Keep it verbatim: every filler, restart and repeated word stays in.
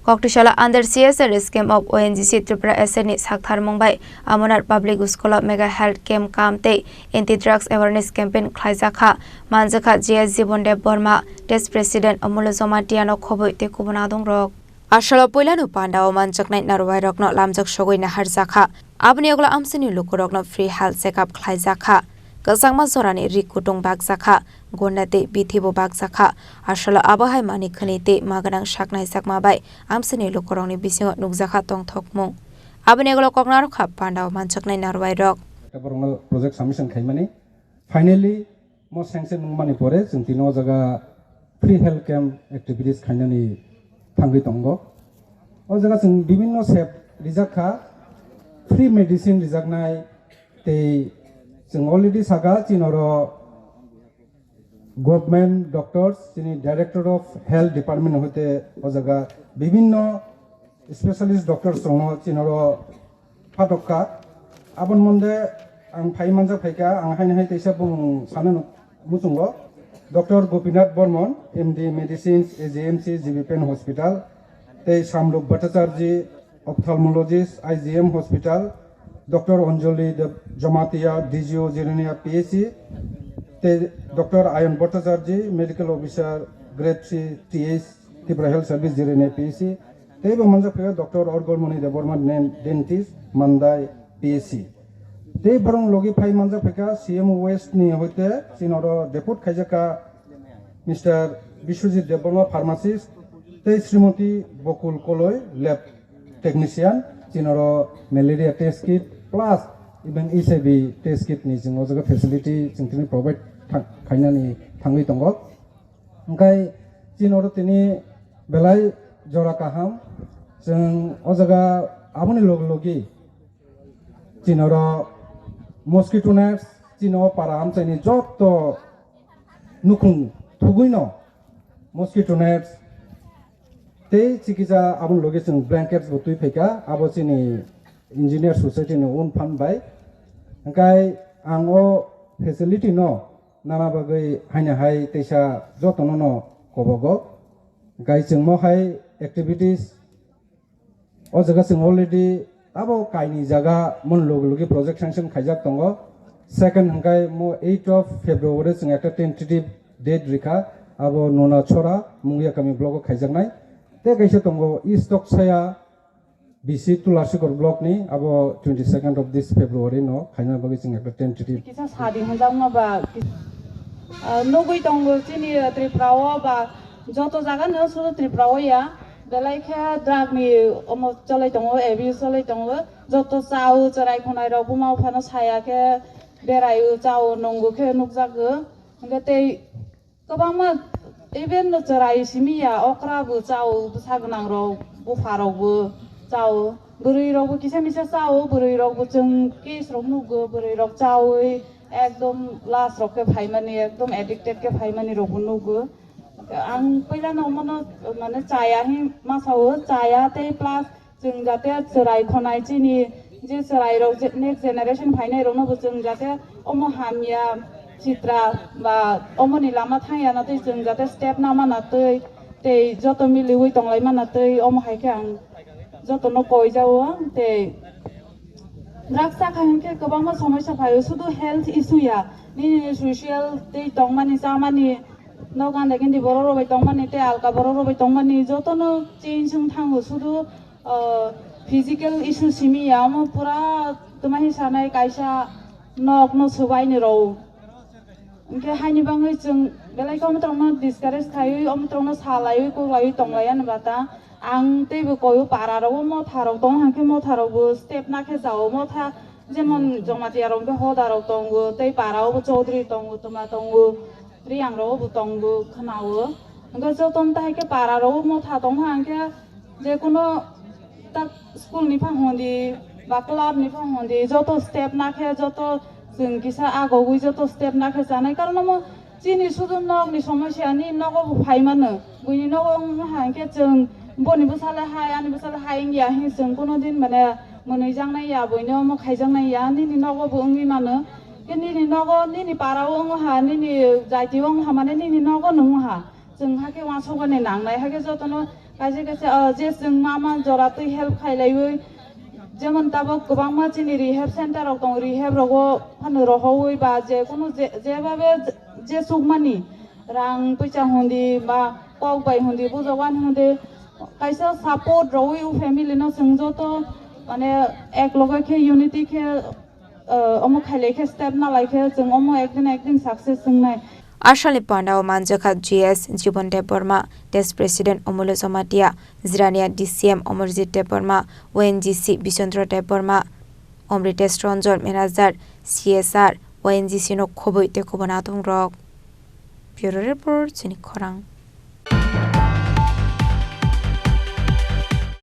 Koktisala under C S R scheme of O N G C Tripura S A ni saktharmung bai Amonar Public School o Mega Health Camp kam tei Anti Drugs Awareness Campaign khlaijakha. Manjakha J S Jibon Deb Borma, Test President Omolo Jomatiano khoboi tei kubun adongrok. Asalo puilano pandao manjaknai narwairokno lamjak sogwi naharjakha. Aboni ulo amsini lukurokno free health checkup khlaijakha. Kwchangma jorani ri kutung bakjakha, gonda tei bithibo bakjakha. Asalo abo hai mani khwnwi tei maganang saknaijakma bai amsini lukurokni bisingo nukjakha tongthokmung. Aboni ulo koknarokha pandao manjaknai narwairok. Borokno project submission khaimani. Finally, mo sanction wngmani pore chwng tini o jaga free health camp activities khainani thangwi tongo. O jaga chwng bibinno sep rijak kha, free medicine rijaknai, tei chwng already saka chini oro government doctors, chini Director of Health Department hoite o jaga bibinno specialist doctors tongo chini oro phatok kha. Aboni monde ang phai manjak phai kha, ang haino hai teisa bumung sanano muchungo. Doctor Gopinath Bormon, M D Medicines, A G M C, G B Pen Hospital, tei Samrup Bhattacharjee, Ophthalmologist, I G M Hospital, Doctor Anjali Deb Jamatia, D G O Jirania P H C, tei Doctor Ayon Bhattacharjee, Medical Officer, Grade three, T H, Tripura Health Service Jirania P H C, tei bo manjak phai kha Doctor Orgormoni Debbarma, Dentist, Mandai P H C. Tei borok logi phai manjak phai kha C M O West ni hoite chini oro depute khaijak kha Mister Biswajit Debbarma, pharmacist, tei Srimoti Bokul Koloi, lab technician, chini oro malaria test kit plus even H I V test kit ni chwng o jaga facility chwng tini provide thang-, khainani thangwi tongo. Hwnkhe chini oro tini belai jora kaham, chwng o jaga aboni log logi chini oro mosquito nets, chini o para amchaini joto nukhung thugwino mosquito nets tei chikisa aboni logi chwng blankets bo twi phaikha, abo chini engineer society ni own fund bai. Hwnkhe ang o facility no nana bagwi haino hai teisa jotono no kobogo. Hwnkhe chwng mo hai activities o jaga chwng already abo kaini jaga mon logi logi project sanction khaijak tongo. Second hwnkhe mo eight of February chwng ekta tentative date rikha, abo Nuna Chora Mungia Kami block o khaijaknai. Tei kaisa tongo East Toksaya B C Tularsikor block ni, abo twenty second of this February no khaina bagwi chwng ekta tentative. Kisa sadi hwnjakma ba, ah, nugwi tongo chini Tripura o ba joto jaga no sudu Tripura o ya. Belai khe drug ni omo cholai tongo, abuse cholai tongo. Joto chao, chwrai khonai rok buma buphano saya khe berai o, chao, nungo khe nukjago. Hwnkhe tei kwbangma even no chwrai simi ya, okra bo chao, bwsa gwnang rok, bupha rok bo chao, bwrwi rok bo kisa misa chao, bwrwi rok bo chwng case rok nugo, bwrwi rok chawi ekdom last rok khe phaimani, ekdom addicted khe phaimani rok bo nugo. Ang puila no omono mane chaya hin masa o, chaya tei plus chwng jate chwrai khonai chini je chwrai rok je next generation phainai rok no bo chwng jate omo hamya chitra ba omo ni lama thangya na tei chwng jate step na mana tei tei joto miliwi tonglai mana tei omo hai khe ang joto no koi jao tei drugs chakha hinkhe kwbangma somosya phaio, sudu health issue ya, nini social tei tongmani chamani, nok ganda gindi borok rok bai tongmani tei alka borok rok bai tongmani joto no change wng thango, sudu ah, physical issue simi ya, omo pura twma hi sanai kaisa nok no swbai ni rw. Hwnkhe haini bagwi chwng belai khe omo tongno discourage khaiwi, omo tongno salaiwi, koklaiwi tonglaiya ni bata. Ang teibo koyo para rogo motha rok tongo, hwnkhe motha rok bo step na khe jao, motha jemon Jamatia rok hwnkhe hoda rok tongo, tei para o bo Chaudhary tongo, twma tongo, Riyang rok bo tongo, khwnao. Hwnkhe joto no tai khe para rogo motha tongo, hwnkhe je kono tak school ni phang hondi ba club ni phang hondi joto step na khe joto chwng kisa agogwi joto step na khe chanai, karon omo chini sudu nok ni somosya ni nogo bo phai mano, buini nogo wng ha hwnkhe chwng boni bwsale hai ani bwsale hai wngya hin chwng kono din mane mwnwi jaknai ya buino omo khaijaknai ya nini nogo bo wngwi mano, khe nini nogo nini para o wng ha nini jaiti o wng ha mane nini nogo no wng ha. Chwng hakhe uansukmani nangnai, hakhe jotono Kaisa kaisa, ah, je chwng ma ma jora twi help khailaiwi, jemon tabuk kwbangma chini rehab center rok tongo, rehab rogo phano rohorwi ba je kunu je, jebabe je sukmani rang puisa hundi ba kok bai hundi bujok ani hundi kaisa support rogwi o family no chwng joto mane ek loge khe unity khe, ah, omo khailai khe step nalai khe chwng omo ekdin ekdin success wngnai. Ashalni pandao manjakha G S Jibon Debbarma, Desh President Omulya Jamatia, Jirania D C M Omorjit Debbarma, O N G C Bisondro Debbarma, Omritesh Ranjan, Manager C S R, O N G C no khobwi tei khobwi natung rok. Bureau Report, chini khorang.